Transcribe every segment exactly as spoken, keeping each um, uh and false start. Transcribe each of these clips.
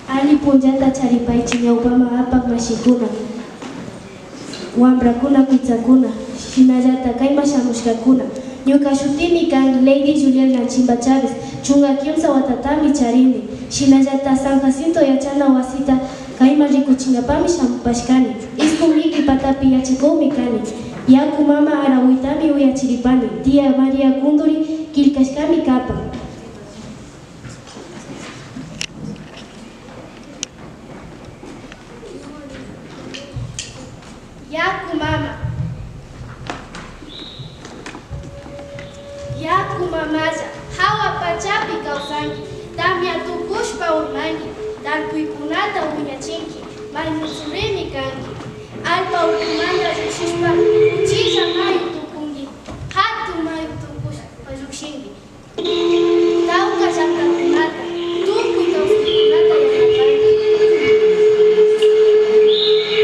Alli punllata charipaychik ñawpaman apak mashikuna, wambrakuna, kuytsakuna, shinallata kayman shamushkakuna. Ñuka shutimi kan Lady Juliana Chimba Chávez, chunka kimsa watatami charini. Shinallata San Jacinto yachana wasita kayman rikuchinkapami shamupashkani. Iskun miki patapi yachakukmi kani. Yaku mama Arawitami uyachiripani. Tía María Kunduri killkashkami kapan. Yaku mama, yaku mamalla, hawa pachapi kawsanki, tamya tukushpa urmanki, tarpuykunata wiñachinki, may mutsurimi kanki. Allpa ukumanta llukshishpa, uchilla mayu tukunki, hatun mayu tukushpa llukshinki. Tawka llaktakunata, tukuy kawsaykunata yanapanki.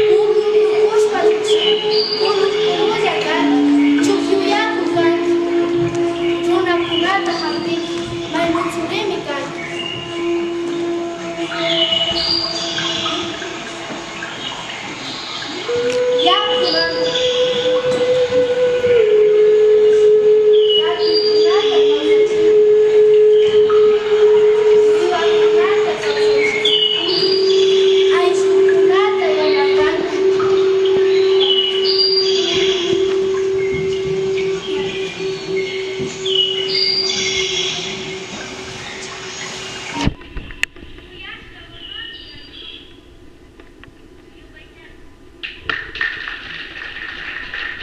Pukyukushpa llukshin, kunu kunulla kanki, chukyu yaku kanki. Runakunata hampinki, may mutsurimi kanki. Yaku mama,